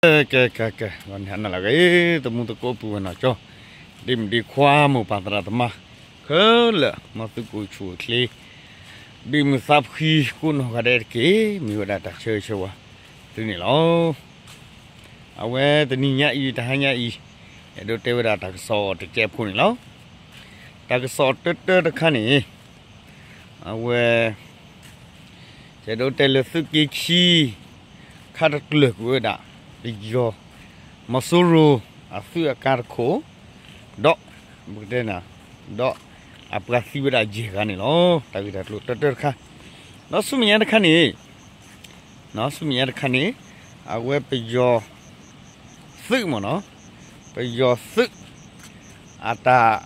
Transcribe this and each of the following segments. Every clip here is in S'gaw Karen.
ကဲ ကဲ ကဲ ကဲ ဂီၤနံၤဟါနၤလၢအဂ့ၤ သမူသကိးပုၢ်ဝဲၢ်နီၢ်ကၠီ ဒ့မုၣ်ဒ့ခွါ မိၢ်ပၢ်သရၣ်သမါ ခဲလၢာ် မ်သုကအိၣ်ဆူၣ်အိၣ်ချ့ ဒ့မုၣ်သးဖှံကိးနီၢ်ဂၤဒဲးတက့ၢ် မ့ၢ်ဝဲဒၣ်တၢ်ဆၢဂ့ၤဆၢဝါသုန့ၣ်လီၤ. အဝဲတနံၤညါအံၤ တဟါညါအံၤ အဲၣ်ဒိးတဲဝဲဒၣ်တၢ်ကစီၣ်တစဲးဖိန့ၣ်လီၤ. တၢ်ကစီၣ်တၢတၢတခါန့ၣ် အဝဲ ယအဲၣ်ဒိးတဲလၢသုးက့ခံ ခါတကျၢၢ်ကွံာ်ဝဲဒၣ် ပယီၤ မီၤစိရိၤ အသုးအကါတခိၣ် ဒီး ပကတဲနၤ ဒီးအပှၤသံဝဲဒၣ်ယဲၢ်ဂၤန့ၣ်လီၤ. တၢ်ဂ့ၢ်တၢ်ကျိၤတၢတၢတခါ ဒီးဆူမဲာ်ညါတခါန့ၣ် ဆူမဲာ်ညါတခါန့ၣ် အဝဲပယီၤ သုးမ့ၢ်နီၤ ပယီၤသုး အတၢ်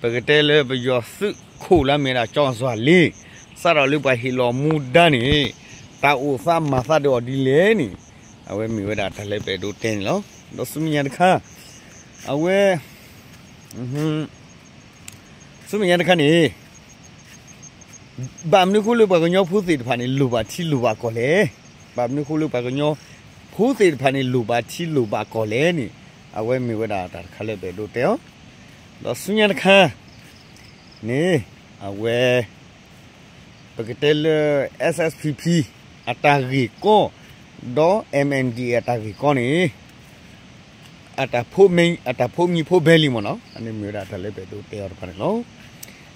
ပကတဲလၢပယီၤသုးခိၣ်လၢအမ့ၢ်ဝဲဒၣ် ကၠီၣ်စွၤလ့ စးထီၣ်လၢပှၤဟ့ၣ်လီၤမူဒါန့ၣ် တၢ်အိၣ်သးမၤသးဒီးအီၤဒ်လဲၣ်န့ၣ် အဝဲမ့ၢ်ဝဲဒၣ်တၢ်လၢပအဲၣ်ဒိးတဲန့ၣ်လီၤ. ဒီးဆူမဲာ်ညါတခါ အဝဲ ဆူမဲာ်ညါတခါန့ၣ် ဘၣ်မနုၤအဃိလၢပှၤကညီဖိသ့ၣ်တဖၣ်န့ၣ် လိၣ်ဘၣ်ထံလိၣ်ဘၣ်ကီၢ်လဲၣ်, ဘၣ်မနုၤအဃိလၢပှၤကညီဖိသ့ၣ်တဖၣ်န့ၣ် လိၣ်ဘၣ်ထံလိၣ်ဘၣ်ကီၢ်လဲၣ်န့ၣ် အဝဲမ့ၢ်ဝဲဒၣ်တၢ်တခါလၢပအဲၣ်ဒိးတဲအီၤ, ဒီးဆူညါတခါန့ၣ် အဝဲ ပကတဲလၢ SSPP အတၢ်ဂ့ၢ်ကီ ဒီး MNDAA အတၢ်ဂ့ၢ်ကီန့ၣ် အတၢ်ဖိမံၤ အတၢ်ဖိမံၤဖိဘဲလံမ့ၢ်နီၤ, အန့ၣ်မ့ၢ်ဝဲဒၣ်တၢ်လၢပအဲၣ်ဒိးတဲအီၤတဖၣ်န့ၣ်လီၤ.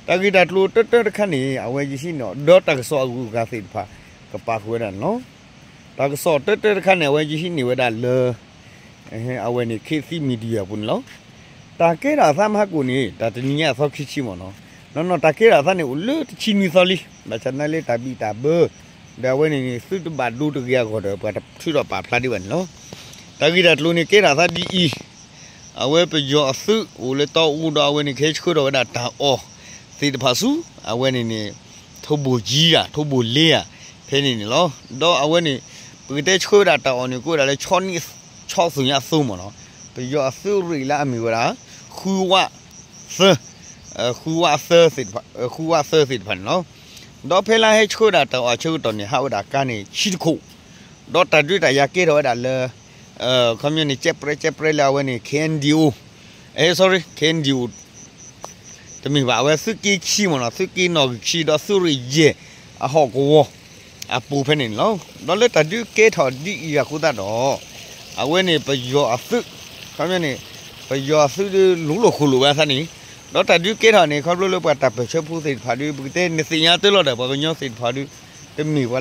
တၢ်ဂ့ၢ်တၢ်ကျိၤတၢတၢတခါန့ၣ် အဝဲယဟံးန့ၢ်အီၤ ဒီးတၢ်ကစီၣ်အဂုၤအဂၤသ့ၣ်တဖၣ် ကပာ်ဃုာ်ဝဲဒၣ်န့ၣ်လီၤ. တၢ်ကစီၣ်တၢတၢတခါန့ၣ် အဝဲယဟံးန့ၢ်ဝဲဒၣ်လၢ အဝဲန့ၣ် ခေတ်သစ် Media အပူၤန့ၣ်လီၤ. တၢ်ကဲထီၣ်အသးမဟါကိၣ်န့ၣ် တၢ်တနံၤညါအသီခံဆံမ့ၢ်နီၤ, နီၢ်နီၢ်တၢ်ကဲထီၣ်အသးန့ၣ် အိၣ်လၢတဆံနွံသီလံ, ဘၣ်ဆၣ်နာ်လၢတၢ်ဘံၣ်တၢ်ဘၢ ဒီးအဝဲန့ၣ်န့ၣ် သုတဘၣ်ဒိတဂ့ၤအဂီၢ်ဒီး ပှၤတထုးထီၣ်ပာ်ဖျါဒံးဘၣ်န့ၣ်လီၤ. တၢ်ဂ့ၢ်တၢ်ကျိၤန့ၣ် ကဲထီၣ်အသးဒ်အံၤ, အဝဲပယီၤအသုးအိၣ်လၢတီအူဒီးအဝဲန့ၣ် ကဟဲဆှၢထီၣ်ဝဲဒၣ်တၢ်အီၣ်သ့ၣ်တဖၣ်ဆူ အဝဲန့ၣ်န့ၣ် ထိၣ်ဘိၣ်ကၠံဧါ ထိၣ်ဘိၣ်လ့ဧါ ဖဲန့ၣ်န့ၣ်လီၤ. ဒီးအဝဲန့ၣ် ပကတဲဆှၢဝဲဒၣ်တၢ်အီၣ်န့ၣ် ကအိၣ်ဝဲဒၣ်လၢ ဆီနံၣ် ဆီသုညါအသိမ့ၢ်နီၤ, ပယီၤအသုးရ့ၣ်လၢအမ့ၢ်ဝဲဒၣ် ဃုဝးသၢ ဃုဝးသၢသ့ၣ်တဖၣ် ဃုဝးသၢသ့ၣ်တဖၣ်န့ၣ်လီၤ. ဒီးဖဲလၢဟဲဆှၢဝဲဒၣ်တၢ်အီၣ်ဆၢကတီၢ်န့ၣ် ဟးဝဲဒၣ်ကါန့ၣ် ဆံတခိၣ်, ဒီးတၢ်ဒုးတၢ်ယၤကဲထီၣ်ဝဲဒၣ်လၢ ခီပညီန့ၣ် ကဲးပြဲးကဲးပြဲးလၢအဝဲန့ၣ် KNDO, အဲ sorry, KNDO တမ့ၢ်ဘၣ် အဝဲသုးက့ခံမ့ၢ်နီၤ, သုးက့နီၣ်ဂံၢ်ခံဒီးသုးရ့ၣ်ယဲၢ်အဟီၣ်ကဝီၤအပူၤဖဲန့ၣ်န့ၣ်လီၤ. ဒီးလၢတၢ်ဒုးကဲထီၣ်ဒ်အံၤအဃိသတးဒီး အဝဲန့ၣ်ပယီၤအသုး ခီပညီန့ၣ် ပယီၤအသုးဒုးလူၤလိာ်ဃိာ်လိာ်ဝဲအသးန့ၣ်, ဒီးတၢ်ဒုးကဲထီၣ်န့ၣ် ခီဖျိလၢပှၤတၢ်ပၢၢ်ဆၢဖိသ့ၣ်တဖၣ်ဒုး ပကတဲနသ့ၣ်ညါတၢ်လီၤဒီး ပှၤကညီသ့ၣ်တဖၣ်ဒုး တမ့ၢ်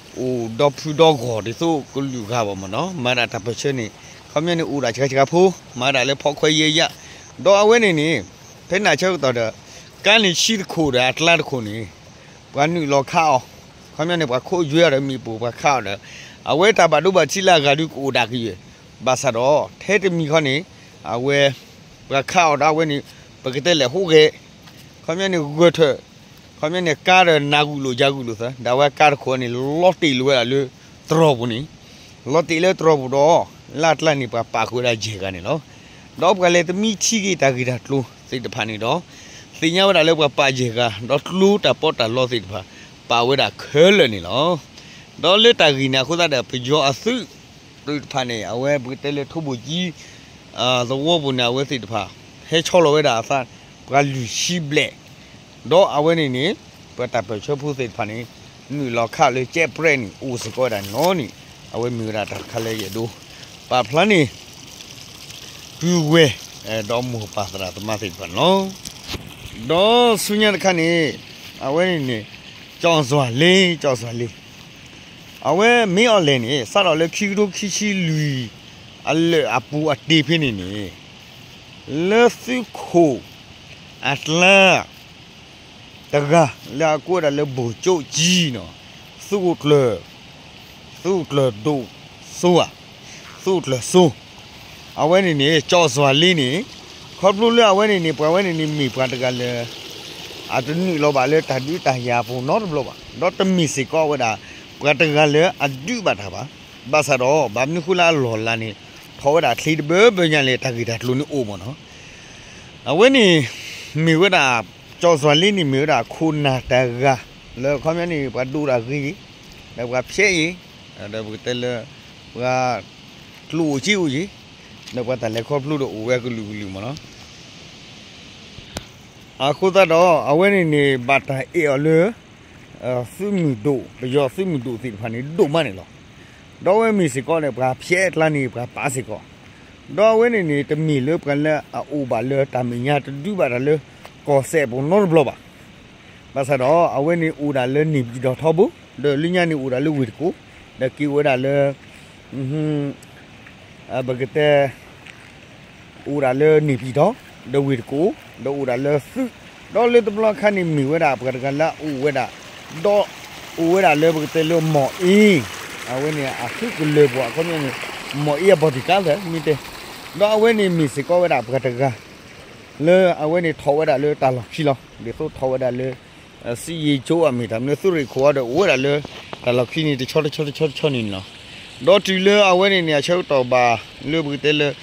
ပှၤလၢအအိၣ်အါအိၣ်ဂီၢ် အိၣ်ဒီဖုဒီဂီၢ်ဒ်သိးကလုာ်ဂၤဘၣ်မ့ၢ်နီၤ, မၤဒၣ်တၢ်ပၢၢ်ဆၢန့ၣ် ခီပညီန့ၣ် အိၣ်ဒၣ်ဆှးဆှးဖိ မၤဒၣ်လၢဖီခွဲယဲၢ်ယၣ်, ဒီးအဝဲန့ၣ်န့ၣ် ဖဲန့ၣ်ဆၢကတီၢ်ဒီး ကါန့ၣ်ဆံတခိၣ်ဒီးအကျါတခိၣ်န့ၣ် ပှၤနုာ်လီၤခးအီၤ, ခီပညီန့ၣ် ပှၤခိးယွဲအီၤဒီးမ့ၣ်ပိၢ်ပှၤခးအီၤဒီး အဝဲတၢ်ဘၣ်ဒိဘၣ်ထံးလၢအဂၤဒုးကအိၣ်ဒၣ်ကယဲၢ်, ဘၣ်ဆၣ်ဒီး ထဲတမံၤခီန့ၣ် အဝဲ ပှၤခးအီၤဒီးအဝဲန့ၣ် ပကတဲလဲၤဟူးဂဲၤ ခီပညီန့ၣ်ဂဲၤထၢၣ် ခီပညီန့ၣ် ကါဒီးနၤဂုာ်လိာ်ယၤဂုာ်လိာ်သၢ ဒီးအဝဲကါတခိၣ်န့ၣ် လီၤတံၢ်လီၤဝဲဒၣ်လၢတြီၤပူၤန့ၣ်, လီၤတံၢ်လၢတြီၤပူၤဒီး လၢအကျါန့ၣ် ပှၤပာ်ဃုာ်ဝဲဒၣ်ယဲၢ်ဂၤန့ၣ်လီၤ. ဒီးပှၤလဲၤတမံထံဂ့ၤတၢ်ဂ့ၢ်တၢ်ကျိၤသ့ၣ်တဖၣ်န့ၣ်ဒီး သ့ၣ်ညါဝဲဒၣ်လၢပှၤပာ်ယဲၢ်ဂၤ ဒီးကျိတၢ်ပီးတၢ်လီသ့ၣ်တဖၣ် ပာ်ဝဲဒၣ်ခဲလၢာ်န့ၣ်လီၤ. ဒီးလၢတၢ်ဂ့ၢ်န့ၣ်အဃိသတးဒီး ပယီၤအသုး သ့ၣ်တဖၣ်န့ၣ် အဝဲပကတဲလၢထိၣ်ဘိၣ်ကၠံ သဝီပူၤန့ၣ် အဝဲသ့ၣ်တဖၣ် ဟဲဆီလီၤဝဲဒၣ်အသး ပှၤလွံၢ်ဆံဘျဲၣ်, ဒီးအဝဲန့ၣ်န့ၣ် ပှၤတၢ်ပၢၢ်ဆၢဖိသ့ၣ်တဖၣ်န့ၣ် နုာ်လီၤခးလၢကဲးပြဲးန့ၣ် အိၣ်စ့ၢ်ကီးဝဲဒၣ်န့ၣ်လီၤန့ၣ် အဝဲမ့ၢ်ဝဲဒၣ်တၢ်တခါလၢယအဲၣ်ဒိး ပာ်ဖျါန့ၣ် ပုၢ်ဝဲၢ် ဒီးမိၢ်ပၢ်သရၣ်သမါသ့ၣ်တဖၣ်န့ၣ်လီၤ. ဒီးဆူညါတခါန့ၣ် အဝဲန့ၣ်န့ၣ် ကၠီၣ်စွၤလ့ ကၠီၣ်စွၤလ့ အဝဲမ့ၢ်အီၤလဲၣ်န့ၣ် စးထီၣ်လၢခံကထိခံဆံလွံၢ် အလၢာ်အပူၤအတ့ၢ်ဖဲန့ၣ်န့ၣ် လၢသုးခိၣ်အကျါ တဂၤလၢအကိးဝဲဒၣ်လၢ ဗိုလ်ချုပ်ကြီး နီၤ, သုးခိၣ်ကျၢၢ် သုးခိၣ်ကျၢၢ်ဒိၣ်စိဧါ, သုးခိၣ်ကျၢၢ်စိ အဝဲန့ၣ်န့ၣ် ကၠီၣ်စွၤလ့န့ၣ် ခီဖျိလၢအဝဲန့ၣ်န့ၣ် ပှၤဝဲန့ၣ်န့ၣ် မ့ၢ်ပှၤတဂၤလၢ အတနုာ်လီၤဘၣ်လၢတၢ်ဒုးတၢ်ယၤအပူၤနီတဘျီဘၣ်, ဒီးတမ့ၢ်စ့ၢ်ကီးဝဲဒၣ် ပှၤတဂၤလၢအဒုးဘၣ်တၢ်ဘၣ်. ဘၣ်ဆၣ်ဒီး ဘၣ်မနုၤဃိလၢအလီၢ်လၤန့ၣ် ထီၣ်ဝဲဒၣ်ချ့တဘၢဘၢညါလဲၣ် တၢ်ဂ့ၢ်တၢ်ကျိၤန့ၣ်အိၣ်မ့ၢ်နီၤ. အဝဲန့ၣ် မ့ၢ်ဝဲဒၣ် ကၠီၣ်စွၤလ့န့ၣ် မ့ၢ်ဝဲဒၣ်ခိၣ်နၢ်တဂၤ လၢခီပညီန့ၣ် ပှၤဒိၣ်တၢ်ဂ့ၤ ဒီးပှၤဖျဲးအံၤ ဒီးပကတဲလၢ ပှၤကျိၣ်အိၣ်စ့အိၣ်က့ၤ, ဒီးပှၤတၢ်လဲၤခီဖျိဒီးအိၣ်ဝဲကလုာ်ကလုာ်မ့ၢ်နီၤ. အဃိသတးဒီး အဝဲန့ၣ်န့ၣ် ဘၣ်တၢ်အဲၣ်အီၤလၢ သုးမုၢ်ဒိၣ် ပယီၤသုးမုၢ်ဒိၣ်သ့ၣ်တဖၣ်န့ၣ် ဒိၣ်မးန့ၣ်လီၤ. ဒီးအဝဲမ့ၢ်စ့ၢ်ကီးန့ၣ် ပှၤဖျဲးအကျါန့ၣ် ပှၤပာ်စ့ၢ်ကီး, ဒီးအဝဲန့ၣ်န့ၣ် တမ့ၢ်လၢပှၤလၢအအိၣ်ဘၣ်လၢတၢ်မဲာ်ညါ တဒုးဘၣ်တၢ်လၢ ကီၢ်စဲၣ်ပူၤနီတဘျီဘၣ်. ဘၣ်ဆၣ်ဒီး အဝဲန့ၣ်အိၣ်ဒၣ်လၢန့ၣ်ပၠံၣ်တီၣ်ထီဘိ, ဒီးလၢညါန့ၣ်အိၣ်ဒၣ်လၢဝ့ၢ်တကူၣ်, ဒီးက့ၤအိၣ်ဝဲဒၣ်လၢ ပကတဲ အိၣ်ဒၣ်လၢန့ၣ်ပၠံၣ်တီၣ်, ဒီးဝ့ၢ်တကူၣ်, ဒီးအိၣ်ဒၣ်လၢသုး, ဒီးလၢတဘျီခါန့ၣ်မ့ၢ်ဝဲဒၣ်ပှၤတဂၤလၢအအိၣ်ဝဲဒၣ်, ဒီးအိၣ်ဝဲဒၣ်လၢပကတဲလၢမီၢ်အ့, အဝဲန့ၣ်အသုးကလၢၤပူၤ အခီပညီန့ၣ် မီၢ်အ့အ bodyguard မ့ၢ်တဲ, ဒီးအဝဲန့ၣ်မ့ၢ်စ့ၢ်ကီးဝဲဒၣ်ပှၤတဂၤ လၢအဝဲန့ၣ်ထီၣ်ဝဲဒၣ်လၢတၢ်လီၢ်ခံလီၤ. ဒ်သိးထီၣ်ဝဲဒၣ်လၢ စံယ့ၣ်ကၠိအမ့ၢ်တၢ်မနုၤ သုးရ့ၣ်ခိၣ်အီၤဒီးအိၣ်ဝဲဒၣ်လၢ တၢ်လီၢ်ခံန့ၣ် တဆီတဆီတဆီတဆီန့ၣ်လီၤ. ဒီးတုၤလၢအဝဲန့ၣ်န့ၣ် အဆၢကတီၢ်ဘၣ်လၢပကတဲလၢ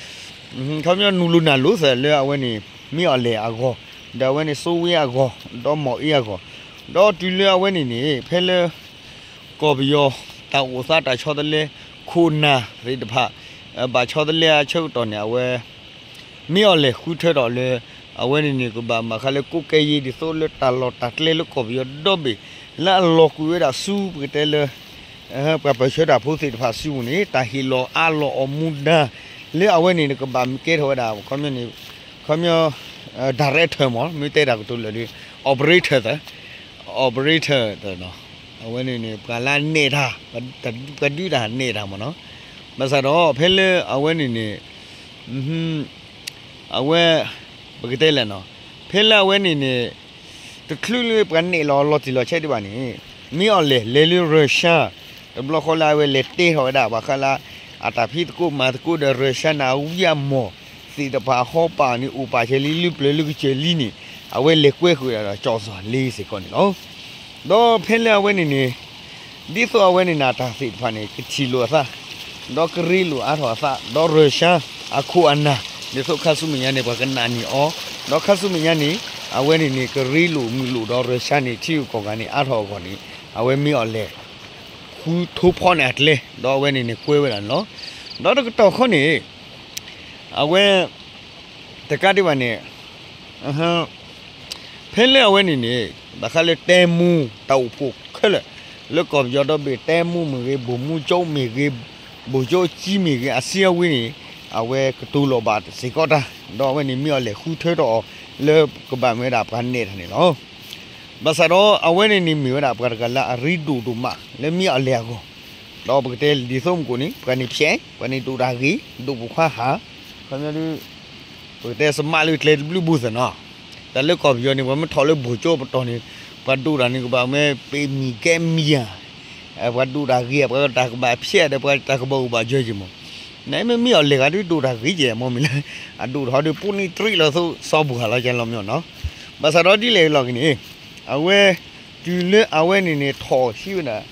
ခီပညီနုာ်လိာ်နၢ်လိာ်သးလၢအဝဲန့ၣ် မ့ၢ်အီၣ်လဲၣ်အဂီၢ်, ဒီးအဝဲန့ၣ်စိဝ့အဂီၢ်, ဒီးမီၢ်အ့အဂီၢ်, ဒီးတုၤလၢအဝဲန့ၣ်န့ၣ် ဖဲလၢ ကီၢ်ပယီၤ တၢ်အိၣ်သးတၢ်ဆီတလဲ ခိၣ်နၢ်သ့ၣ်တဖၣ် ဘၣ်ဆီတလဲအဆၢကတီၢ်န့ၣ် အဝဲ မ့ၢ်အီၣ်လဲၣ်ဃုထၢထီၣ်လၢ အဝဲန့ၣ်န့ၣ် ကဘၣ်မၤဃါလၢကိးကဲယ့ ဒ်သိးလၢတၢ်လီၢ်တၢ်ကျဲလၢကီၢ်ပယီၤဒီဘ့ၣ် လၢအလီၤကွံာ်ဝဲဒၣ်ဆူပကတဲလၢ ပှၤပၢၢ်ဆၢတၢ်ဖိသ့ၣ်တဖၣ်စုပူၤန့ၣ် တၢ်ဟ့ၣ်လီၤအါလီၤအီၤမူဒါ လၢအဝဲန့ၣ် နကဘၣ်မ့ၢ်ကဲထီၣ်ဝဲဒၣ် ခီပညီန့ၣ် ခီပညီ director မ့ၢ် မ့ၢ်တဲတၢ်ကတိၤလၢာ်လံ operator သၢ operator သၢနီၤ အဝဲန့ၣ်န့ၣ် ပှၤလၢအနဲၣ်တၢ် ပှၤဒုးတၢ်နဲၣ်တၢ်မ့ၢ်နီၤ ဘၣ်ဆၣ်ဒီး ဖဲလၢအဝဲန့ၣ်န့ၣ် အဝဲ ပကတဲလဲၣ်နီၤ ဖဲလၢအဝဲန့ၣ်န့ၣ် တချုးလၢပှၤနဲၣ်လီၤလီၤတံၢ်လီၤဆဲးဒံးဘၣ်န့ၣ် မ့ၢ်အီၣ်လဲၣ် လဲၤလၢ Russia တဘျီဃီလၢအဝဲလဲၤတဲထီၣ်ဝဲဒၣ် ပှၤဃါလၢ အတၢ်ဖံးသကိးမၤသကိးဒီး Russia န့ၣ် အဝံအမီၢ်သ့ၣ်တဖၣ်ဟီပာ်န့ၣ် အိၣ်ပာ်စၢၤလံ လုၢ်ပျၢၤလၢကစၢၢ်လံန့ၣ် အဝဲလဲၤကွဲဃုာ်ဝဲဒၣ်ဒီး ကၠီၣ်စီၤလ့စ့ၢ်ကီးန့ၣ်လီၤ. ဒီးဖဲလၢအဝဲန့ၣ်န့ၣ် ဒ်သိးအဝဲန့ၣ်န့ၣ် အတၢ်သ့ၣ်တဖၣ်န့ၣ် ကထံၣ်လိာ်အသး ဒီးကရ့လိာ်အါထီၣ်အသး ဒီး Russia အခိၣ်အနၢ် ဒ်သိးခါဆူမဲာ်ညါန့ၣ် ပှၤကနာ်န့ၢ်အီၤ ဒီးခါဆူမဲာ်ညါန့ၣ် အဝဲန့ၣ်န့ၣ် ကရ့လိာ်မုာ်လိာ်ဒီး Russia န့ၣ် ထံဂုၤကီၢ်ဂၤန့ၣ် အါထီၣ်အဂီၢ်န့ၣ် အဝဲမ့ၢ်အီၣ်လဲၣ် ဃုထိဖီန့ၣ်အကျဲ ဒီးအဝဲန့ၣ်န့ၣ်ကွဲဝဲဒၣ်န့ၣ်လီၤ. ဒီးတကတီၢ်ခီန့ၣ် အဝဲ တကးဒံးဘၣ်န့ၣ် ဖဲလၢအဝဲန့ၣ်န့ၣ် ဘၣ်ဃးလၢတဲမူ တၢ်အိၣ်ဖှိၣ်ခဲလၢာ် လၢကီၢ်ပယီၤဒီဘ့ၣ် တဲမူမ့ၢ်ဂ့ၤ ဘိၣ်မူကၠိမ့ၢ်ဂ့ၤ ဘိၣ်ကၠိကၠံမ့ၢ်ဂ့ၤ အစံအဝ့န့ၣ် အဝဲကတိၤလီၤဘၣ်စ့ၢ်ကီးတၢ် ဒီးအဝဲန့ၣ်မ့ၢ်အီၣ်လဲၣ်ဃုထၢထီၣ်အီၤ လၢကဘၣ်မ့ၢ်ဝဲဒၣ်ပှၤနဲၣ်တၢ်န့ၣ်လီၤ. ဘၣ်ဆၣ်ဒီးအဝဲန့ၣ်န့ၣ်မ့ၢ်ဝဲဒၣ်ပှၤတဂၤလၢအရ့ဒိၣ်ဒိၣ်မး လၢမ့ၢ်အီၣ်လဲၣ်အဂီၢ် ဒီးပကတဲဒ်သိးမုၢ်ကိၣ်န့ၣ် ပှၤန့ၣ်ဖျဲး ပှၤန့ၣ်ဒိၣ်တၢ်ဂ့ၤ ဒိၣ်ပိာ်ခွါဟး ခီပညီဒ် ပကတဲစမးလၢကျဲတဘျုးဘိသၢနီၤ တၢ်လၢကီၢ်ပယီၤန့ၣ် ပှၤမ့ၢ်ထီၣ်လၢဘိၣ်ကၠိပတီၢ်န့ၣ် ပှၤဒိၣ်တၢ်န့ၣ်ကဘၣ်မ့ၢ်ပ့ၢ်မံၤကဲမံၤဧါ ပှၤဒိၣ်တၢ်ဂ့ၤ ပှၤတၢ်ကဘၣ်ဖျဲးဒီး ပှၤတၢ်ကဘၣ်အိၣ်ဘၣ်စၢၤက့ၤမး နမ့ၢ်မ့ၢ်အီၣ်လဲၣ်ဂၤဒ်ဒိၣ်တၢ်ဂ့ၤကဲမးမ့ၢ်လၢ အဒိၣ်ထီၣ်ဒီးပူၤန့ၣ်တရံးလီၤသိးစီၤဘှၤလီၤကဲလီၤမ့ၢ်နီၤ ဘၣ်ဆၣ်ဒီးဒ်လဲၣ်ဂ့ၤလီၤက့ၤန့ၣ် အဝဲ တုၤလၢအဝဲန့ၣ်န့ၣ် ထီၣ်ဟံးဝဲဒၣ်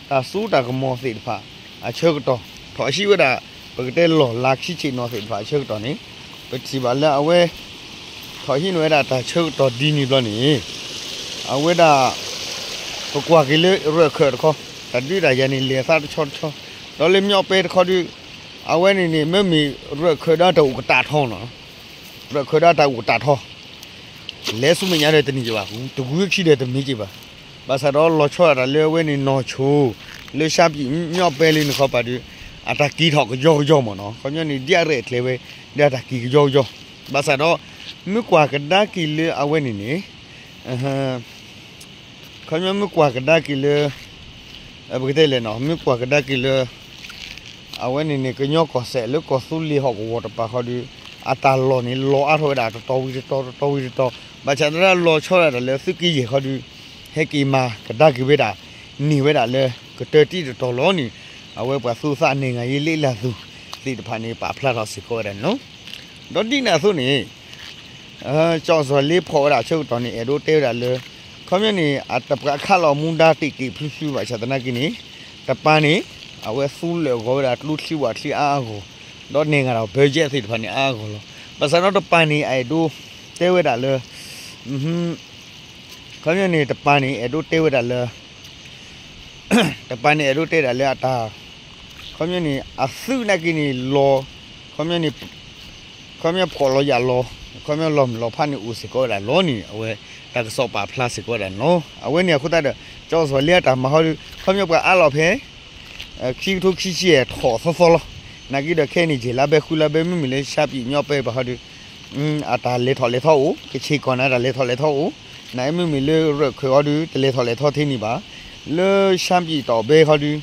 တၢ်စိတၢ်ကမီၤသ့ၣ်တဖၣ် အဆၢကတီၢ် ထီၣ်ဟံးဝဲဒၣ် ပကတဲလီၢ်လၤခံဆံးနီၤသ့ၣ်တဖၣ်အဆၢကတီၢ်န့ၣ် ပထံၣ်ဘၣ်လၢအဝဲ ထီၣ်ဟံးန့ၢ်ဝဲဒၣ်တၢ်ဆၢကတီၢ်ဒ်န့ၣ်ဘျီန့ၣ် အဝဲဒၣ် ပကွၢ်က့ၤလၢရၢၢ်ခၢၣ်တခီ တၢ်ဒုးတၢ်ယၤန့ၣ် လဲၤသးတဆီတဆီ ဒီးလၢမညီပဲတခီဒုး အဝဲန့ၣ်န့ၣ် မ့မ့ၢ်ရၢၢ်ခၢၣ်ဒီးတၢ်အိၣ်ကတၢၢ်ထီနီၤ ရၢၢ်ခၢၣ်ဒီးတၢ်အိၣ်ကတၢၢ်ထီ လဲၤဆူမဲာ်ညါဒီးတန့ၢ်က့ၤဘၣ် တဂုၤခံဒီးတမ့ၢ်က့ၤဘၣ် ဘၣ်ဆၣ်ဒီးလီၤဆီဒၣ်တၢ်လၢအဝဲန့ၣ်နီၢ်ဆိ လၢရှါပံၤမညီပဲလံန့ၣ်ခီပၤဒုး အတၢ်က့ၤထီၣ်ကယီကယီမ့ၢ်နီၤ ခီပညီန့ၣ် ဒ်အရဲၣ်အကျဲၤဝဲ ဒ်အတၢ်က့ၤကယီကယီ ဘၣ်ဆၣ်ဒီး မ့ၢ်ကွၢ်ကဒါက့ၤလၢအဝဲန့ၣ်န့ၣ် ခီပညီမ့ၢ်ကွၢ်ကဒါက့ၤလၢ ပကတဲလဲၣ်နီၤ မ့ၢ်ကွၢ်ကဒါက့ၤလၢ အဝဲန့ၣ်န့ၣ် ကညီကီၢ်စဲၣ်လၢကီၢ်သူလ့ၤဟီၣ်ကဝီၤတပၤဃီဒီး အတၢ်လီၢ်န့ၣ် လီၤအါထီၣ်ဝဲဒၣ်တတီၤဝံၤတတီၤ တတီၤဝံၤတတီၤ ဘၣ်ဆၣ်သရၣ်လီၤဆီဒၣ်တၢ်လၢသုးက့ယဲၢ်ခီဒီး ဟဲက့ၤမၤကဒါက့ၤဝဲဒၣ် န့ၢ်ဝဲဒၣ်လၢ ကတၢၢ်တံၢ်တတီၤလီၤန့ၣ် အဝဲပှၤသူသး နိုင်ငံရေးလေ့လာသူ သ့ၣ်တဖၣ်န့ၣ် ပာ်ဖျါထီၣ်စ့ၢ်ကီးဝဲဒၣ်န့ၣ်လီၤ. ဒီးဒ်န့ၣ်အသိးန့ၣ် ကၠီၣ်စီၤလ့ဖီၣ်ဝဲဒၣ်အဆၢကတီၢ်န့ၣ် အဲၣ်ဒိးတဲဝဲဒၣ်လၢ ခီပညီန့ၣ် အတပှၤခးလီၤမူဒါတ့ၢ်က့ၤဖျုဖျုဘၣ်ဆၣ်သနာ်က့န့ၣ် တပၤန့ၣ် အဝဲသူလၢာ်ဂီၤဝဲဒၣ်ကျိချံဝၣ်ချံအါအါဂီၢ် ဒီးနဲၣ်ဂၤဒီး budget သ့ၣ်တဖၣ်န့ၣ်အါအါဂီၢ်လီၤ. ဘၣ်ဆၣ်ဒီးတပၤန့ၣ် အအဲၣ်ဒိးတဲဝဲဒၣ်လၢ ခီပညီန့ၣ် တပၤန့ၣ် အဲၣ်ဒိးတဲဝဲဒၣ်လၢ တပၤန့ၣ် အဲၣ်ဒိးတဲဒၣ်လၢအတၢ် ခီပညီန့ၣ် အသုးနာ်က့န့ၣ်လီၤ, ခီပညီန့ၣ် ခီပညီဖှီၣ်လီၤယာ်လီၤ, ခီပညီလီၤမုၢ်လီၤဖးန့ၣ်အိၣ်စ့ၢ်ကီးဝဲဒၣ်လီၤန့ၣ် အဝဲ တၢ်ကစီၣ်ပာ်ဖျါစ့ၢ်ကီးဝဲဒၣ်န့ၣ်လီၤ. အဝဲန့ၣ်အဃိသတးဒီး ကၠီစီၤလ့အတၢ်မၤဟီဒီး ခီပညီပှၤအါလီၤဖဲ ခံကထိခံဆံယဲၢ်ထီၣ်သီသီလီၤ. နာ်က့ဒီးခဲအံၤန့ၣ် ယဲၢ်လါဘဲ ဃုလါဘဲ မ့မ့ၢ်လၢ ရှမ်းပြည်မြောက်ပိုင်း ဘၣ်ဟီဒီး အတၢ်လဲၤထီၣ်လဲၤထီအိၣ်, ကချ့ၣ်ကီၢ်န့ၣ် တၢ်လဲၤထီၣ်လဲၤထီအိၣ်, နာ်က့မ့မ့ၢ်လၢရၢၣ်ခၢၣ်ဟီဒီး တလဲၤထီၣ်လဲၤထီထဲန့ၣ်ဘၣ်. လၢ ရှမ်းပြည်တောင်ပိုင်း ဟီဒီး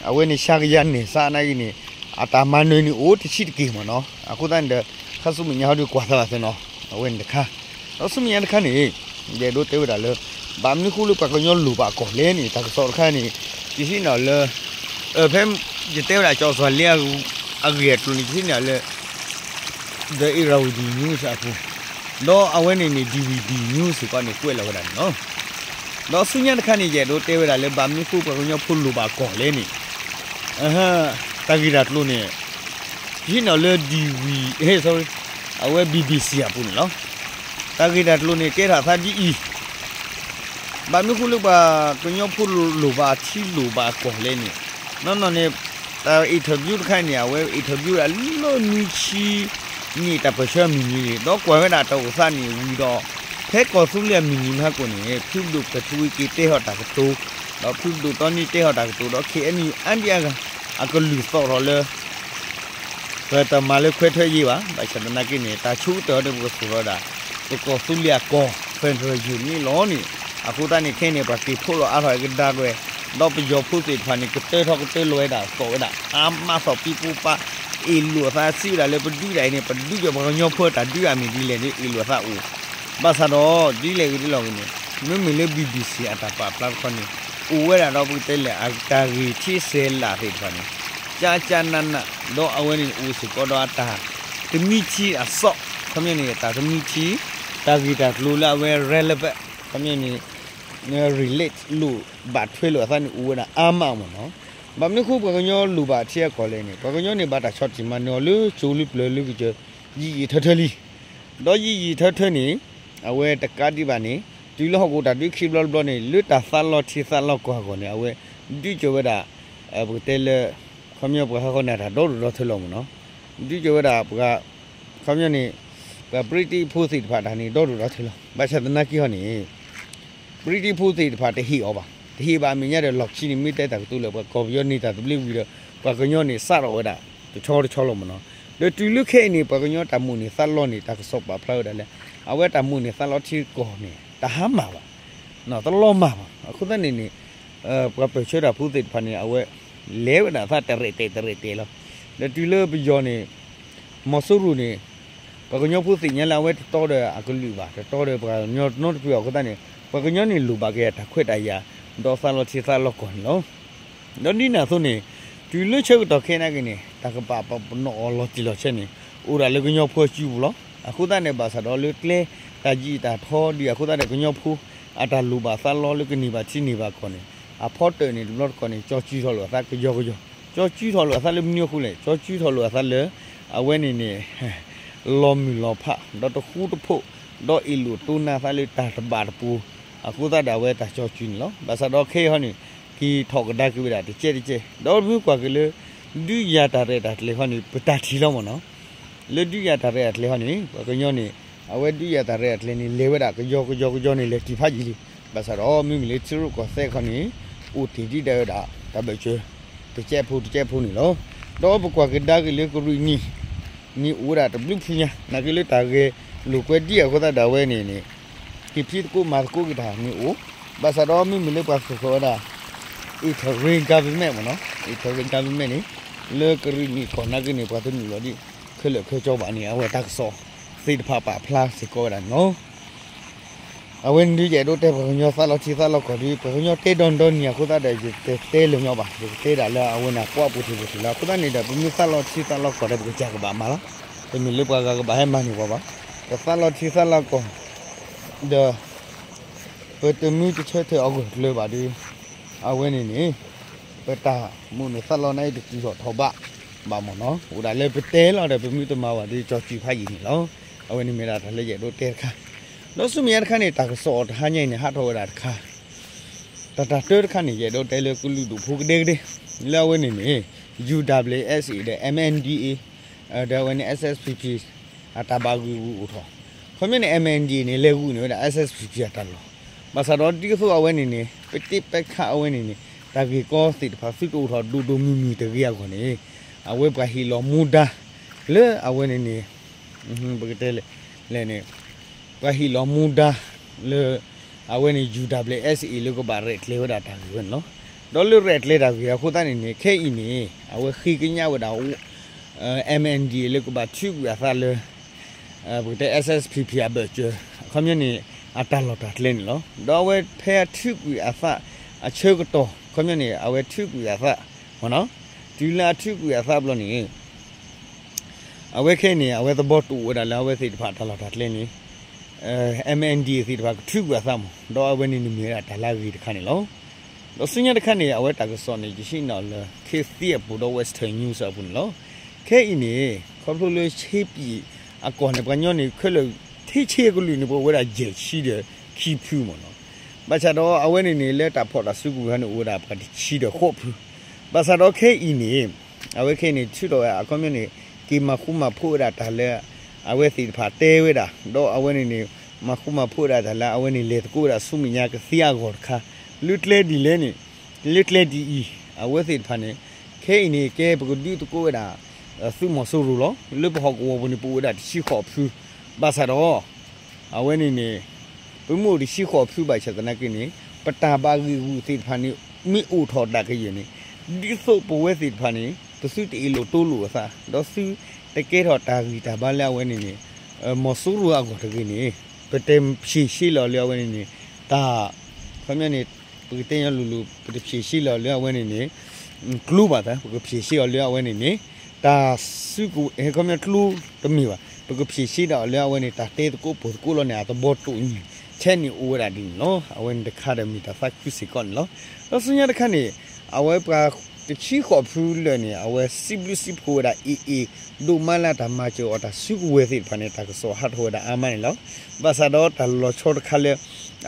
အဝဲန့ၣ် ရှမ်းကယၤနယ်စပ် နာ်က့န့ၣ် အတၢ်မၤနၢၤန့ၣ်အိၣ်တဆံးတက့ၢ်မ့ၢ်နီၤ. အဃိသတးန့ၣ်ဒီး ခါဆူမဲာ်ညါဟီဒီးကွၢ်သးဘၣ်သ့ၣ်နီၤ, အဝဲန့ၣ်တခါ. ဒီးဆူမဲာ်ညါတခါန့ၣ် ယအဲၣ်ဒိးတဲဝဲဒၣ်လၢ ဘၣ်မနုၤဃိလၢပှၤကညီလိၣ်ဘၣ်ကီၢ်လဲၣ်န့ၣ် တၢ်ကစီၣ်တခါန့ၣ် ယဟံးန့ၢ်အီၤလၢ ဖဲယတဲဝဲဒၣ်ကၠီစီၤလ့အဂ့ၢ်အကျိၤန့ၣ် ယဟံးန့ၢ်အီၤလၢ The Irrawaddy News အပူၤ, ဒီးအဝဲန့ၣ်န့ၣ် DVD News စ့ၢ်ကီးန့ၣ် ကွဲးလီၤဝဲဒၣ်န့ၣ်လီၤ. ဒီးဆူညါတခါန့ၣ် ယအဲၣ်ဒိးတဲဝဲဒၣ်လၢ ဘၣ်မနုၤဃိပှၤကညီဖိလိၣ်ဘၣ်ကီၢ်လဲၣ်န့ၣ် တၢ်ဂ့ၢ်တၢ်ကျိၤန့ၣ် ယဟံးန့ၢ်အီၤလၢ DV, sorry, အဝဲ BBC အပူၤန့ၣ်လီၤ. တၢ်ဂ့ၢ်တၢ်ကျိၤန့ၣ် ကဲထီၣ်အသးဒ်အံၤ, ဘၣ်မနုၤဃိလၢပှၤကညီဖိလိၣ်ဘၣ်ထံလိၣ်ဘၣ်ကီၢ်လဲၣ်န့ၣ်, နီၢ်နီၢ်န့ၣ် တၢ် interview တခါန့ၣ် အဝဲ interview ဒၣ်လၢနွံဆံနံၣ်တၢ်ပၢၢ်ဆၢမုၢ်နံၤန့ၣ် ဒီးကွၢ်ဝဲဒၣ်တၢ်အိၣ်သးန့ၣ်ဝံၤဒီး ဖဲကီၢ်သူလ့ၤအမုၢ်နံၤမဟါကိၣ်န့ၣ် ဖုဒိၣ်ကထဝီက့ၤတဲထီၣ်တၢ်ကတိၤ, ဒီးဖုဒိၣ်တီနံတဲထီၣ်တၢ်ကတိၤဒီး ခ့ၣ်အဲၣ်ယူၣ် အါဒံအါဂၤ အကလုၢ်သီၣ်ထီၣ်လၢ ပတမၤလၢခွဲးထွဲယ့ဘၣ်. ဘၣ်ဆၣ်သနာ်က့န့ၣ် တၢ်ဆိကတၢၢ်ဒီးပကသူၣ်ထီၣ်ဝဲဒၣ် ပကီၢ်သူလ့ၤအကီၢ် federal ယိာ်န့ၣ်လီၤန့ၣ်, အဃိသတးန့ၣ် ခဲအံၤန့ၣ် ပှၤက့ၤဖီၣ်လီၤအါထီၣ်ကဒါက့ၤဝဲ, ဒီးပယီၤဖိသ့ၣ်တဖၣ်န့ၣ် ကတၢထီၣ်ကတၢလီၤဝဲဒၣ်သီၣ်ဝဲဒၣ် အါမးသီၣ်ပံပူၤပာ်, အ့ၣ်လိာ်အသးစံးဝဲဒၣ်လၢပဒုးဒၣ်အံၤန့ၣ် ပဒုးကီၢ်ပှၤကညီဖိတၢ်ဒုးအမံၤဒ်လဲၣ်န့ၣ် အ့ၣ်လိာ်အသးအိၣ်, ဘၣ်ဆၣ်ဒီး ဒ်လဲၣ်ဂ့ၤဒ်လဲၣ်ဂ့ၤန့ၣ် မ့မ့ၢ်လၢ BBC အတၢ်ပာ်ဖျါတခီန့ၣ် အိၣ်ဝဲဒၣ်ဒီးပကတဲလဲၣ် အတၢ်ဂ့ၢ်ထံဆဲးလၢသ့ၣ်တဖၣ်န့ၣ် ကၠါကၠါနးနး, ဒီးအဝဲန့ၣ်အိၣ်စ့ၢ်ကီးဒီးအတၢ်တမံထံအသီၣ်, ခီပညီန့ၣ် တၢ်တမံထံ တၢ်ဂ့ၢ်တၢ်ကျိၤလၢအဝဲ relevant, ခီပညီန့ၣ် relate လိာ်ဘၣ်ထွဲလိာ်အသးန့ၣ်အိၣ်ဝဲဒၣ်အါမးမ့ၢ်နီၤ. ဘၣ်မနုၤဃိပှၤကညီလိၣ်ဘၣ်ထံအကီၢ်လဲၣ်န့ၣ် ပှၤကညီန့ၣ်ဘၣ်တၢ်ဆီၣ်တံၢ်မၤနၢၤအီၤလၢကၠိလၢပျၢၤလၢကစၢၢ် ယံာ်ယံာ်ထၢထၢလံ. ဒီးယံာ်ယံာ်ထၢထၢန့ၣ် အဝဲတကးဒံးဘၣ်န့ၣ် တုၤလၢဟီၣ်ခိၣ်တၢ်ဒုးခံဘျီတဘျီန့ၣ် လၢတၢ်သးလီထံသးလီကီၢ်အဂီၢ်န့ၣ် အဝဲဒုးကီၤဝဲဒၣ် ပကတဲလၢ ခီပညီပှၤဟီၣ်ခိၣ်န့ၣ်တၢ်ဒီဒိၣ်ဒီထၢလီၤမ့ၢ်နီၤ. ဒုးကီၤဝဲဒၣ်ပှၤ ခီပညီန့ၣ် ပှၤ British ဖိသ့ၣ်တဖၣ်တၢ်န့ၣ် ဒီဒိၣ်ဒီထၢလီၤ. ဘၣ်ဆၣ်သနာ်က့ဟီန့ၣ် British ဖိသ့ၣ်တဖၣ်တဟ့ၣ်အီၤဘၣ်. တဟ့ၣ်ဘၣ်အမဲာ်ညါဒီး လီၢ်ခံန့ၣ် မ့ၢ်တဲတၢ်ကတိၤလၢပှၤကီၢ်ပယီၤန့ၢ်တၢ်သဘျ့ဝံၤဒီး ပှၤကညီန့ၣ်စးထီၣ်ဝဲဒၣ် တဆီတဆီလီၤမ့ၢ်နီၤ. ဒီးတုၤလၢခဲအံၤန့ၣ် ပှၤကညီတၢ်မိၣ်န့ၢ်သးလီန့ၣ် တၢ်ကစီၣ်ပာ်ဖျါဝဲဒၣ်လၢ အဝဲတၢ်မိၣ်န့ၢ်သးလီထံကီၢ်န့ၣ် တဟါမၢ်ဘၣ် တလီၤမၢ်ဘၣ်. အဃိသတးန့ၣ်န့ၣ် ပှၤပၢၢ်ဆၢတၢ်ဖိသ့ၣ်တဖၣ်န့ၣ် အဝဲ လဲၤဝဲဒၣ်သးတရဲၣ်တဲာ်တရဲၣ်တဲာ်လီၤ. ဒီးတုၤလၢပယီၤန့ၣ် မီၤစိရိၤန့ၣ် ပှၤကညီဖိသ့ၣ်ညါလၢအဝဲတတီဒီးအကလုာ်ဘၣ်, တတီဒီးပှၤကညီနီတဖုအဃိသတးန့ၣ် ပှၤကညီန့ၣ်လိၣ်ဘၣ်က့ၤတၢ်ခွဲးတၢ်ယာ် ဒီးသးလီထံသးလီကီၢ်န့ၣ်လီၤ. ဒီးဒ်န့ၣ်အသိးန့ၣ် တုၤလၢဆၢကတီၢ်ခဲအံၤနာ်က့န့ၣ် တၢ်ကပာ်ပနီၣ်အီၤလီၤတံၢ်လီၤဆဲးန့ၣ် အိၣ်ဒၣ်လၢကညီဖိအစုပူၤလီၤ. အဃိသတးန့ၣ် ဘၣ်ဆၣ်ဒီးလၢကျဲတၢ်ယံာ်တၢ်ထီဒ်အဃိသတးန့ၣ် ကညီဖိအတၢ်လိၣ်ဘၣ်သးလီလၢကန့ၢ်ဘၣ်ထံန့ၢ်ဘၣ်ကီၢ်န့ၣ် အဖီတၢၣ်န့ၣ် တဘျီတခီၣ်န့ၣ် ကၠီစုထီၣ်လိာ်အသးကယီကယီ, ကၠီစုထီၣ်လိာ်အသးလၢမနုၤအဃိလဲၣ်, ကၠီစုထီၣ်လိာ်အသးလၢ အဝဲန့ၣ်န့ၣ် လီၤမုၢ်လီၤဖး ဒီးတဃူတဖိး ဒီးအ့ၣ်လိာ်တိၢ်နါသးလၢတၢ်တဘၣ်တပူၤ အဃိသတးဒီးအဝဲတၢ်ကၠီစုန့ၣ်လီၤ. ဘၣ်ဆၣ်ဒီးခဲအံၤဟီန့ၣ် က့ၤထီၣ်ကဒါက့ၤဝဲဒၣ်တကဲးတကဲး ဒီးမ့ၢ်ကွၢ်က့ၤလၢ ဒုးယၤတၢ်ရဲၣ်တၢ်ကျဲၤဟီန့ၣ် ပတၢ်ထံၣ်လီၤမ့ၢ်နီၤ. လၢဒုးယၤတၢ်ရဲၣ်တၢ်ကျဲၤဟီန့ၣ် ပှၤကညီန့ၣ် အဝဲဒုးယၤတၢ်ရဲၣ်တၢ်ကျဲၤန့ၣ် လဲၤဝဲဒၣ်ကယီကယီကယီန့ၣ် လဲၤတုၤဖးယံာ်လံ. ဘၣ်ဆၣ်ဒီးမ့မ့ၢ်လၢထံရူၢ်ကီၢ်သဲးခီန့ၣ် အိၣ်တ့ၢ်ဒံးဒၣ်ဝဲဒၣ် တၢ်ဘၢၣ်စၢၤ တကဲးဖိတကဲးဖိန့ၣ်လီၤ. ဒီးပကွၢ်ကဒါက့ၤလၢကရံၣ်နံၣ် န့ၣ်အိၣ်ဝဲဒၣ်တဘျုးဖုညါ နာ်က့လၢတၢ်ဂဲၤလိာ်ကွဲဒ်အဃိသတးဒၣ်ဝဲန့ၣ်န့ၣ် က့ၤဖံးသကိးမၤသကိးက့ၤတၢ်န့ၣ်အိၣ်, ဘၣ်ဆၣ်ဒီးမ့မ့ၢ်လၢပှၤသိၣ်ဃီၤဝဲဒၣ် interim government မ့ၢ်နီၤ, interim government န့ၣ် လၢကရံၣ်နံၣ်ကီၢ်နာ်က့န့ၣ် ပှၤတနုာ်လီၤဒံးခဲလၢာ်ခဲဆ့ဘၣ်န့ၣ် အဝဲတၢ်ကစီၣ်သ့ၣ်တဖၣ်ပာ်ဖျါစ့ၢ်ကီးဝဲဒၣ်န့ၣ်လီၤ. အဝဲန့ၣ်ဒုးယအဲၣ်ဒိးတဲပှၤကညီသးလီထံသးလီကီၢ်ဒီး ပှၤကညီတဲဒီနံၤဒီနံၤအဃိသတးဒီး ယတတဲလၢာ်ညီဘၣ်, ယကတဲဒၣ်လၢအဝဲန့ၣ်ကွၢ်ပူၤထံပူၤထံလီၤ. အဃိသတးန့ၣ်ဒီး ပမ့ၢ်သးလီထံသးလီကီၢ်ဒီး ပကစၢ်ကဘၣ်မၤလီၤ. တမ့ၢ်လၢပှၤဂၤကဘၣ်ဟဲမၤန့ၢ်ပှၤဘၣ်. ပသးလီထံသးလီကီၢ် ဒီး ပတမ့ၢ်တဆၢထၢၣ်အဂၢၢ်ကျၢၤဘၣ်ဒီး အဝဲန့ၣ်န့ၣ် ပတၢ်မိၣ်န့ၢ်သးလီန့ၣ် တတုၤထီၣ်ထီၣ်ဘးဘၣ်မ့ၢ်နီၤ, အိၣ်ဒၣ်လၢပတဲလီၤဒီး ပမ့ၢ်တမၤဘၣ်ဒီး ကၠီစုဖးယံာ်န့ၣ်လီၤ. အဝဲန့ၣ်မ့ၢ်ဒၣ်တၢ်လၢယအဲၣ်ဒိးတဲတခါ, ဒီးဆူမဲာ်ညါတခါန့ၣ် တၢ်ကစီၣ်အီၤတဟါညါအံၤန့ၣ် ဟးထီၣ်ဝဲဒၣ်တခါ တၢ်တၢ်တၢတခါန့ၣ် ယအဲၣ်ဒိးတဲလၢကလုာ်ဒူၣ်ဖိကဒဲကဒဲ လၢအဝဲန့ၣ်န့ၣ် UWSA ဒီး MNDAA ဒီးအဝဲန့ၣ် SSPP အတၢ်ဘၣ်ဂံာ်ဂူာ်အိၣ်ထီၣ်, ခီပညီန့ၣ် MNDAA န့ၣ် လဲၤဂုာ်န့ၢ်ဝဲဒၣ် SSPP အတၢ်လီၢ်, ဘၣ်ဆၣ်ဒီးဒ်သိးအဝဲန့ၣ်န့ၣ် ပတဲပခးအဝဲန့ၣ်န့ၣ် တၢ်ဂ့ၢ်ကီသ့ၣ်တဖၣ်သုတအိၣ်ထီၣ်ဒိၣ်ဒိၣ်မုၢ်မုၢ်တဂ့ၤအဂီၢ်န့ၣ် အဝဲပှၤဟ့ၣ်လီၤမူဒါ လၢအဝဲန့ၣ်န့ၣ် ပကတဲလဲၣ်န့ၣ် ပှၤဟ့ၣ်လီၤမူဒါ လၢ အဝဲန့ၣ် UWSA လၢကဘၣ်ရဲၣ်ကျဲၤဝဲဒၣ်တၢ်ဂ့ၢ်ဝဲန့ၣ်လီၤ. ဒီးလၢရဲၣ်ကျဲၤတၢ်ဂ့ၢ်အဃိသတးန့ၣ်န့ၣ် ခဲအံၤန့ၣ် အဝဲဃ့ကညးဝဲဒၣ် MNDAA လၢကဘၣ်ထုးကွံာ်အသးလၢ ပကတဲ SSPP အဘၢၣ်စၢၤ အခီပညီန့ၣ် အတၢ်လီၢ်တၢ်ကျဲန့ၣ်လီၤ. ဒီးအဝဲဖဲအထုးကွံာ်အသးအဆၢကတီၢ် အခီပညီန့ၣ် အဝဲထုးကွံာ်အသး မ့ၢ်နီၤ, တုၤလၢအထုးကွံာ်အသးဘျီန့ၣ် အဝဲခဲအံၤန့ၣ် အဝဲသဘီၣ်တိာ်ဝဲဒၣ်လၢအဝဲသ့ၣ်တဖၣ်တၢ်လီၢ်တၢ်ကျဲန့ၣ် MNDAA သ့ၣ်တဖၣ်ကထုးကွံာ်အသးမး, ဒီးအဝဲန့ၣ်န့ၣ်မ့ၢ်ဝဲဒၣ်တၢ်လၢအဂ့ၤတခါန့ၣ်လီၤ. ဒီးဆူညါတခါန့ၣ် အဝဲတၢ်ကစီၣ်န့ၣ် ယဟံးန့ၢ်အီၤလၢ ခ့သံအပူၤဒီး Western News အပူၤန့ၣ်လီၤ. ခဲအံၤန့ၣ် ခီဖျိလၢဆ့ပံာ်အကီၢ်န့ၣ် ပှၤကညီန့ၣ် ခဲလၢာ် ထံဆ့ကလုာ်န့ၣ် ပအိၣ်ဝဲဒၣ်ယဲၢ်ဆံဒီးခံဖုမ့ၢ်နီၤ. ဘၣ်ဆၣ်ဒီးအဝဲန့ၣ်န့ၣ် လၢတၢ်ဖီၣ်တၢ်စုကဝဲၤန့ၣ် အိၣ်ဝဲဒၣ်ပှၤတဆံဒီးဃိးဖု, ဘၣ်ဆၣ်ဒီးခဲအံၤန့ၣ် အဝဲခဲအံၤန့ၣ် ထုးထီၣ်ဝဲ အခီပညီန့ၣ် က့ၤမၤဃူမၤဖိးဝဲဒၣ်တၢ်လၢ အဝဲသ့ၣ်တဖၣ်တဲဝဲဒၣ် ဒီးအဝဲန့ၣ်န့ၣ် မၤဃူမၤဖိးဝဲဒၣ်တၢ်လၢအဝဲန့ၣ်လဲၤသကိးဝဲဒၣ်ဆူမဲာ်ညါကသ့အဂီၢ်တခါ လၢကျဲဒ်လဲၣ်န့ၣ် လၢကျဲဒ်အံၤ အဝဲသ့ၣ်တဖၣ်န့ၣ် ခဲအံၤန့ၣ် ကဲပကဒုးသကိးဝဲဒၣ် သုးမီၤစိရိၤလီၤ. လၢပဟီၣ်ကဝီၤပူၤန့ၣ် ပအိၣ်ဝဲဒၣ်တဆံဃိးဖု, ဘၣ်ဆၣ်ဒီး အဝဲန့ၣ်န့ၣ် ပမ့ၢ်အိၣ်တဆံဃိးဖုဘၣ်ဆၣ်သနာ်က့န့ၣ် ပတၢ်ဘၣ်ဂံာ်ဂူာ်သ့ၣ်တဖၣ်န့ၣ် မ့ၢ်အိၣ်ထီၣ်ဒၣ်ကယဲၢ်န့ၣ် ဒ်သိးပဝဲသ့ၣ်တဖၣ်န့ၣ် ပသုတအ့ၣ်လိာ်တိလိာ်အသး ဒီးသုတကဲထီၣ်တၢ်ဂံၢ်တၢ်ဘါလၢအဝဲန့ၣ်န့ၣ် မီၤစိရိၤအဂီၢ်တဂ့ၤန့ၣ် ပတဖြေရှင်းလီၤလၢအဝဲန့ၣ်န့ၣ် တၢ် ခီပညီန့ၣ် ပကတဲညီလိၤလိၤ ပတဖြေရှင်းလီၤလၢအဝဲန့ၣ်န့ၣ် ကျိဘၣ်သး ပကဖြေရှင်းအီၤလၢအဝဲန့ၣ်န့ၣ် တၢ်စုကဝဲၤ ခီပညီကျိတမ့ၢ်ဘၣ် ပကဖြေရှင်းဒၣ်အီၤလၢအဝဲန့ၣ် တၢ်တဲသကိးပိာ်သကိးလီၤန့ၣ် အသဘီၣ်တိာ်န့ၣ် ဆဲးန့ၣ်အိၣ်ဝဲဒၣ်ဒ်န့ၣ်လီၤ. အဝဲန့ၣ်တခါဒီးမ့ၢ်တၢ်သးခုစ့ၢ်ကီးန့ၣ်လီၤ. ဒီးဆူညါတခါန့ၣ် အဝဲပှၤတဆံဃိးဖုလၢာ်န့ၣ် အဝဲစံးဘျုးစံးဖှိၣ်ဝဲဒၣ် AA ဒိၣ်မးလၢတၢ်မၤစၢၤအီၤတၢ်စုကဝဲၤသ့ၣ်တဖၣ်န့ၣ် တၢ်ကစီၣ်ဟးထီၣ်ဝဲဒၣ်အါမးန့ၣ်လီၤ. ဘၣ်ဆၣ်ဒီးတၢ်လီၤဆီတခါလၢ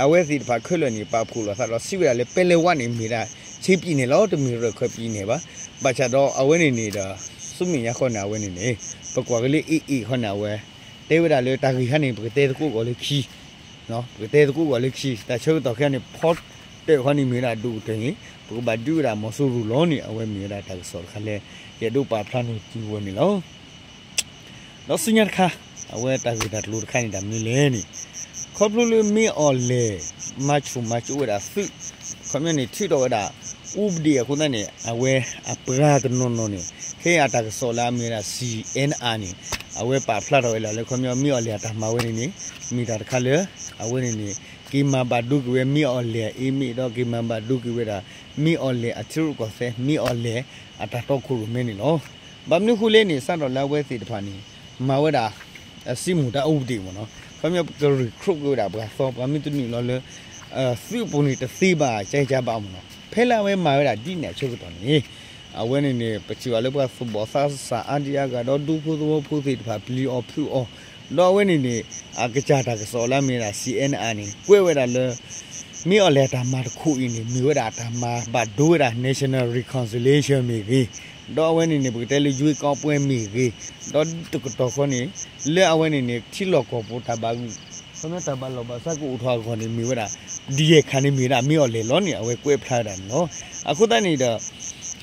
အဝဲသ့ၣ်တဖၣ်ခဲလၢာ်န့ၣ် ပာ်ဖှိၣ်လိာ်သးဒီးစံးဝဲဒၣ်လၢ ပဲလဲဝါန့ၣ် မ့ၢ်ဒၣ် ဆ့ပံာ်န့ၣ်လီၤ တမ့ၢ်ရၢၢ်ခၢၣ်ပံာ်န့ၣ်ဘၣ်. ဘၣ်ဆၣ်ဒီးအဝဲန့ၣ်န့ၣ်ဒီး ဆူမဲာ်ညါဃီန့ၣ် အဝဲန့ၣ်န့ၣ် ပကွၢ်က့ၤလၢ AA ဃီန့ၣ် အဝဲ တဲဝဲဒၣ်လၢတၢ်ဂ့ၢ်ခါန့ၣ် ပကတဲသကိးကီးလၢခံ ပကတဲသကိးကီးလၢခံ တၢ်ဆၢကတီၢ်ခဲအံၤန့ၣ် ဖီတၢၣ်ဃီန့ၣ်မ့ၢ်ဝဲဒၣ်ဒိၣ်ကတၢၢ်န့ၣ် ပကဘၣ်ဒုးဝဲဒၣ်မီၤစိရိၤလီၤန့ၣ် အဝဲမ့ၢ်ဝဲဒၣ်တၢ်ကစီၣ်တခါလၢ ယအဲၣ်ဒိးပာ်ဖျါန့ၢ်သုဝဲန့ၣ်လီၤ. ဒီးဆူညါတခါ အဝဲတၢ်ဂ့ၢ်တၢ်ကျိၤတခါန့ၣ် တၢ်မနုၤလဲၣ်န့ၣ် ခီဖျိလၢမ့ၢ်အီၤလဲၣ် မၤဆူၣ်မၤကၠိဝဲဒၣ်သုး ခီပညီန့ၣ် ထုးထီၣ်ဝဲဒၣ် ဥပဒေ အဃိသတးန့ၣ် အဝဲအပှၤတနီၤနီၤန့ၣ် ခဲအံၤအတၢ်ကစီၣ်လၢအမ့ၢ်ဝဲဒၣ် CNR န့ၣ် အဝဲပာ်ဖျါထီၣ်ဝဲလၢ လၢခီပညီမ့ၢ်အီၤလဲၣ်အတၢ်မၤဝဲန့ၣ်န့ၣ် မ့ၢ်တၢ်တခါလၢ အဝဲန့ၣ်န့ၣ် က့ၤမၤဘၣ်ဒိက့ၤဝဲမ့ၢ်အီၤလဲၣ်အအ့မ့ၢ်ဒီး က့ၤမၤဘၣ်ဒိက့ၤဝဲဒၣ် မ့ၢ်အီၤလဲၣ်အထံရူၢ်ကီၢ်သဲး မ့ၢ်အီၤလဲၣ်အတၢ်တီခိၣ်ရိၣ်မဲန့ၣ်လီၤ. ဘၣ်မနုၤဃိလဲၣ်န့ၣ် စးထီၣ်လၢအဝဲသ့ၣ်တဖၣ်န့ၣ် မၤဝဲဒၣ် စံးမူၤတၢ် ဥပဒေ မ့ၢ်နီၤ ခီပညီပက recruit က့ၤဝဲဒၣ်ပှၤသီ ပှၤမ့ၢ်တနုာ်လီၤလၢ သုးပူၤန့ၣ်တသ့ဘၣ် ကဲကဲဘၣ်မ့ၢ်နီၤ ဖဲလၢအဝဲမၤဝဲဒၣ်ဒ်န့ၣ်အဆၢကတီၢ်န့ၣ် အဝဲန့ၣ်န့ၣ် ပထံၣ်ဘၣ်လၢပှၤသူၣ်ဘီၣ်သးစၢ်အါဒံအါဂၤဒီး ဒူဖိသဝီဖိသ့ၣ်တဖၣ် ပျံၤအီၤဖုးအီၤ ဒီးအဝဲန့ၣ်န့ၣ် အကစၢ်တၢ်ကစီၣ်လၢအမ့ၢ်ဝဲဒၣ် CNR န့ၣ် ကွဲးဝဲဒၣ်လၢ မ့ၢ်အီၤလဲၣ်အတၢ်မၤတခိၣ်အံၤန့ၣ် မ့ၢ်ဝဲဒၣ်အတၢ်မၤဘၣ်ဒိဝဲဒၣ် National Reconciliation မ့ၢ်ဂ့ၤ, ဒီးအဝဲန့ၣ်န့ၣ် ပကတဲလၢ ရွေးကောက်ပွဲ မ့ၢ်ဂ့ၤ, ဒီးတကတီၢ်ဃီန့ၣ် လၢအဝဲန့ၣ်န့ၣ် ထံလီၢ်ကီၢ်ပူၤတၢ်ဘၣ်ဂုာ် ခီပညီတၢ်ဘၣ်လီၢ်ဘၣ်စးကအိၣ်ထီၣ်အဂီၢ်န့ၣ် မ့ၢ်ဝဲဒၣ် ဒ်ယဲၢ်ခါန့ၣ်မ့ၢ်ဝဲဒၣ် မ့ၢ်အီၤလဲၣ်လီၤန့ၣ် အဝဲကွဲးဖျါဝဲဒၣ်န့ၣ်လီၤ. အဃိသတးန့ၣ်ဒီး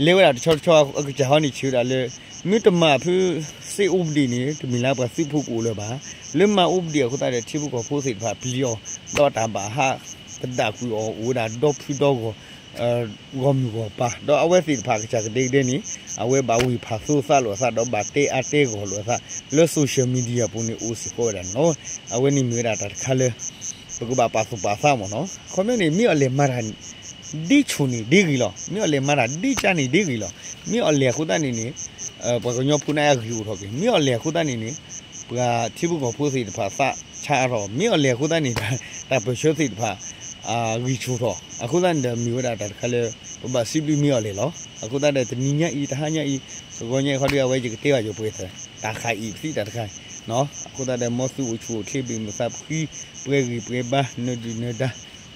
လဲၤဝဲဒၣ်တဆီတဆီ အကစၢ်ဟီန့ၣ် ဆံးဝဲဒၣ်လၢ မ့ၢ်တမၤဖုး စ့ ဥပဒေ န့ၣ် တမ့ၢ်လၢပှၤသုးဖိကအိၣ်လၢၤဘၣ်. လၢမၤ ဥပဒေ အဃိသတးဒီး ထံဖိကီၢ်ဖိသ့ၣ်တဖၣ်ပျံၤအီၤ ဒီးတၢ်ဘၣ်ဟးသဒၣ်ကွံာ်အီၤ အိၣ်ဝဲဒၣ်ဒီဖုဒီဂီၢ် ဂီၢ်မုၢ်ဂီၢ်ပၤ ဒီးအဝဲသ့ၣ်တဖၣ်အကစၢ်ကဒဲကဒဲန့ၣ် အဝဲဘၣ်ဝံၢ်ဖးသိသးလိာ်အသး ဒီးဘၣ်တဲအါတဲဂီၢ်လိာ်အသး လၢ social media ပူၤန့ၣ် အိၣ်စ့ၢ်ကီးဝဲဒၣ်န့ၣ်လီၤ. အဝဲန့ၣ်မ့ၢ်ဝဲဒၣ်တၢ်တခါလၢ ပကဘၣ်ပာ်သူၣ်ပာ်သးမ့ၢ်နီၤ. ခီပညီန့ၣ် မ့ၢ်အီၤလဲၣ်မၤတၢ် ဒ်ဆူၣ်န့ၣ်ဒ်ဂ့ၤလီၤ. မ့ၢ်အီၤလဲၣ်မၤတၢ်ဒ်ကၢ်န့ၣ်ဒ်ဂ့ၤလီၤ. မ့ၢ်အီၤလဲၣ်အဃိသတးန့ၣ်န့ၣ် ပှၤကညီဖိန့ၣ်အဂံၢ်အိၣ်ထီၣ်က့ၤ. မ့ၢ်အီၤလဲၣ်အဃိသတးန့ၣ်န့ၣ် ပှၤထံဖိကီၢ်ဖိသ့ၣ်တဖၣ်သးဆါအါထီၣ်. မ့ၢ်အီၤလဲၣ်အဃိသတးန့ၣ် တၢ်ပၢၢ်ဆၢသ့ၣ်တဖၣ် ဂံၢ်ဆူၣ်ထီၣ်. အဃိသတးန့ၣ်ဒီး မ့ၢ်ဝဲဒၣ်တၢ်တခါလၢ ပဘၣ်စံးဘျုးမ့ၢ်အီၤလဲၣ်လီၤ. အဃိသတးဒီး တနံၤညါအံၤ တဟါညါအံၤ တဂီၤညါအံၤခီဒီး အဝဲယကတဲဘၣ်ယပှဲၤသၢၣ် တၢ်ဃာ်အံၤပသံတၢ်တခါန့ၣ် အဃိသတးဒီး မ်သုအိၣ်ဆူၣ်အိၣ်ချ့ ဘၣ်မုာ်သးဖှံ ပှဲၤဂံၢ်ပှဲၤဘါ နၢၤဒုၣ်နၢၤဒါ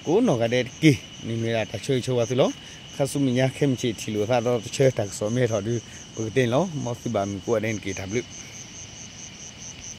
ကိးနီၢ်ဂၤဒဲးတက့ၢ်. န့ၣ်မ့ၢ်ဝဲဒၣ်တၢ်ဆၢဂ့ၤဆၢဝါသုလီၤ. ခါဆူမဲာ်ညါခဲမုၢ်ဆ့ၣ်ထံၣ်လိာ်သးဒီးတဆၢတၢ်ကစီၣ်မ့ၢ်ထီၣ်ဒုး ပကတဲန့ၣ်လီၤ. မ်သုဘၣ်မုာ်ကိးဂၤဒဲးန့ၣ်တက့ၢ် တၢ်ဘျုး